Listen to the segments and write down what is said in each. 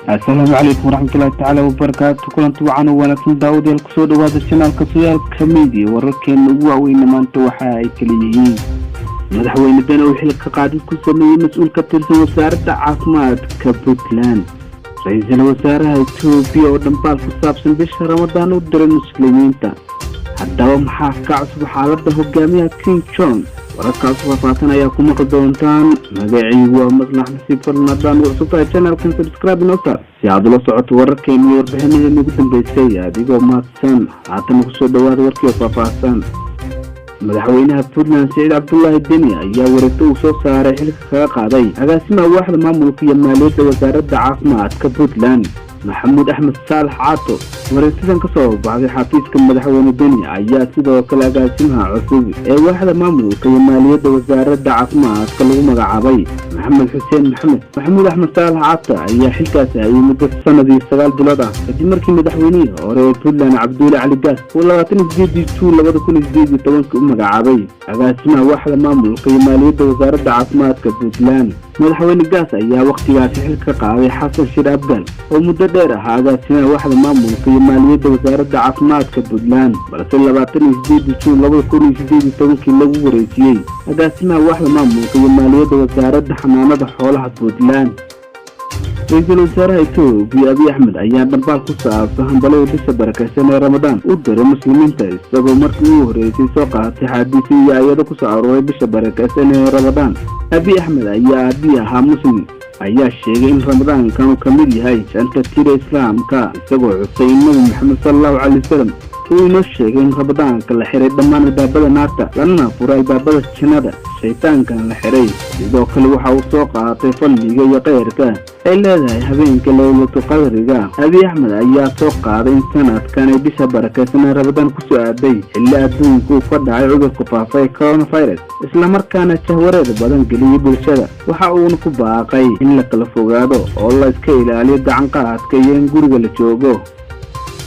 Asalaamu calaykum waraxmatullaahi tacaala wabarakaatu. Kulanti wacan oo wanaagsan, daawadayaal, kusoo dhawaada channelka Sooyaalka Media. Wararkeena ugu waaweyna maanta waxa ay kala yihiin: Madaxweyne Deni uu xilka qaadid ku sameeyey mas-uul ka tirsan Wasaaradda Caafimaadka Puntland, ra-iisul wasaaraha Etoobiya oo dhambaal ku saabsan bisha Ramadaan u diray Muslimiinta. Haddaba maxaa ka cusub xaaladda hogaamiyaha Kim Jong? Wararkaas faahfaahsan ayaa ku maqli doontaan. Magacaygu waa Maslax Nasiib. Fadlan, haddaan ugu cusub tahay channelkan, subscribe nota si aad ula socoto wararkeena iyo warbixinadeena ugu dambeysay, adigoo mahadsan. Haatan kusoo dhawaada warkii faahfaahsan. Madaxweynaha Puntland Siciid Cabdulaahi Deni ayaa wareegto uu soo saaray xilka kaga qaaday agaasimaha waaxda maamulka iyo maaliyadda Wasaaradda Caafimaadka Puntland, Maxamuud Axmed Saalax Caato. Wareegtadan kasoo baxday xafiiska Madaxweyne Deni ayaa sidoo kale agaasimaha cusub ee waaxda maamulka iyo maaliyadda Wasaaradda Caafimaadka lagu magacaabay Maxamed Xuseen Maxamed. Maxamuud Axmed Saalax Caato ayaa xilkaasi hayay muddo sanadii 9 bilood ah, kadib markii madaxweynihii hore ee Puntland Cabduule Cali Gaas uu 28-dii Juun 2018-ka u magacaabay agaasimaha waaxda maamulka iyo maaliyadda Wasaaradda Caafimaadka Puntland. Madaxweyne Gaas ayaa wakhtigaasi xil ka qaaday Xasan Shir Abgal oo muddo dheer ahaa agaasimaha waaxda maamulka iyo maaliyadda Wasaaradda Caafimaadka Puntland, balse 28-dii Juun 2018-kii lagu wareejiyey agaasimaha waaxda maamulka iyo maaliyadda Wasaaradda Xanaanada Xoolaha Puntland. Ra-iisul wasaaraha Etoobiya Abiy Axmed ayaa dhambaal ku saabsan hambalada bisha barakeysan ee Ramadaan u diray Muslimiinta, isagoo markii ugu horreysay soo qaatay xaadiisyo iyo aayado kusoo arooray bisha barakeysan ee Ramadaan. Abiy Axmed ayaa aabiyi ahaa Muslim, ayaa sheegay in Ramadaankan uu ka mid yahay shanta tira Islaamka, isagoo xusay in Nabi Maxamed sala Allahu calay wasalam uu inoo sheegay in Ramadaanka la xiray dhammaan albaabada naarta, lanana furay albaabada jannada, shaytaankan la xiray. Sidoo kale waxa uu soo qaatay fadliga iyo khayrka ay leedahay habeenka Leylatu Qadriga. Abiy Axmed ayaa soo qaaday in sanadkan ay bisha barakaysan Ramadaan kusoo aaday xilli adduunka uu ka dhacay cudurka faafa ee coronavirus, islamarkaana jahwareer badan geliyey bulshada. Waxa uuna ku baaqay in la kala fogaado oo la iska ilaaliyo gacan qaadka iyo in guriga la joogo.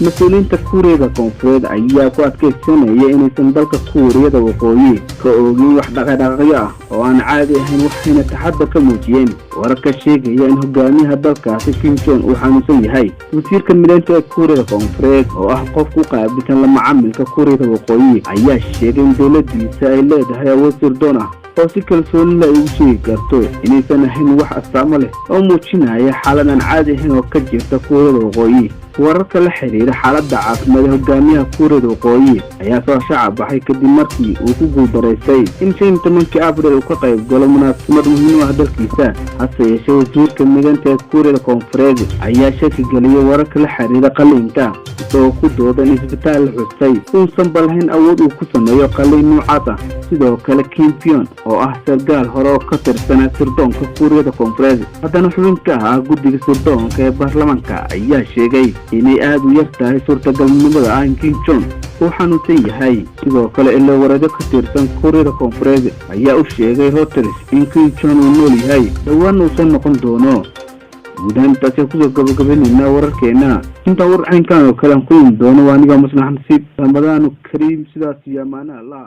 Mas-uuliyiinta Kuuriyada Koonfureed ayaa ku adkaysanaya inaysan dalka Kuuriyada Waqooyi ka oogin wax dhaqadhaqaqyo ah oo aan caadi ahayn, waxayna taxadar ka muujiyeen wararka sheegaya in hogaamiyaha dalkaasi Kim Jong uu xanuunsan yahay. Wasiirka mideynta ee Kuuriyada Koonfureed, oo ah qof ku qaabilsan la macaamilka Kuuriyada Waqooyi, ayaa sheegay in dowladiisa ay leedahay awood sirdoon ah oo si kalsoonila ay ugu sheegi karto inaysan ahayn wax astaamo leh oo muujinaya xaalad aan caadi ahayn oo ka jirta Kuuriyada Waqooyi. Wararka la xiriira xaaladda caafimaad ee hogaamiyaha Kuuriyada Waqooyi ayaa soo shaaca baxay kadib markii uu ku guuldaraystay in 15-kii Abril uu ka qayb galo munaasabad muhiim u ah dalkiisa. Hase yeeshee, wasiirka midanta ee Kuuriyada Koonfureed ayaa shaki geliyey wararka la xiriira qaliinka, isagoo ku dooda in isbitaal la xusay uusan balahayn awood uu ku sameeyo qaliin noocaas ah. Sidoo kale, Kim Pion, oo ah sargaal hore oo ka tirsanaa sirdoonka Kuuriyada Koonfureed, haddana xubin ka ahaa guddiga sirdoonka ee baarlamaanka, ayaa sheegay inay aada u yar tahay suurtagalnimada ah in Kim Jong uu xanuunsan yahay. Sidoo kale, ilo wareedyo ka tirsan Kuuriyada Koonfureed ayaa u sheegay Reuters in Kim Jong uu nool yahay, dhowaan uusan noqon doono. Guud ahaan intaasi kusoo gabagabaynaynaa wararkeena. Intaan war caynkan oo kale aan ku imi doono, waa aniga Maslax Nasiib. Ramadaanu kariim, sidaas iyo amaanaha Allah.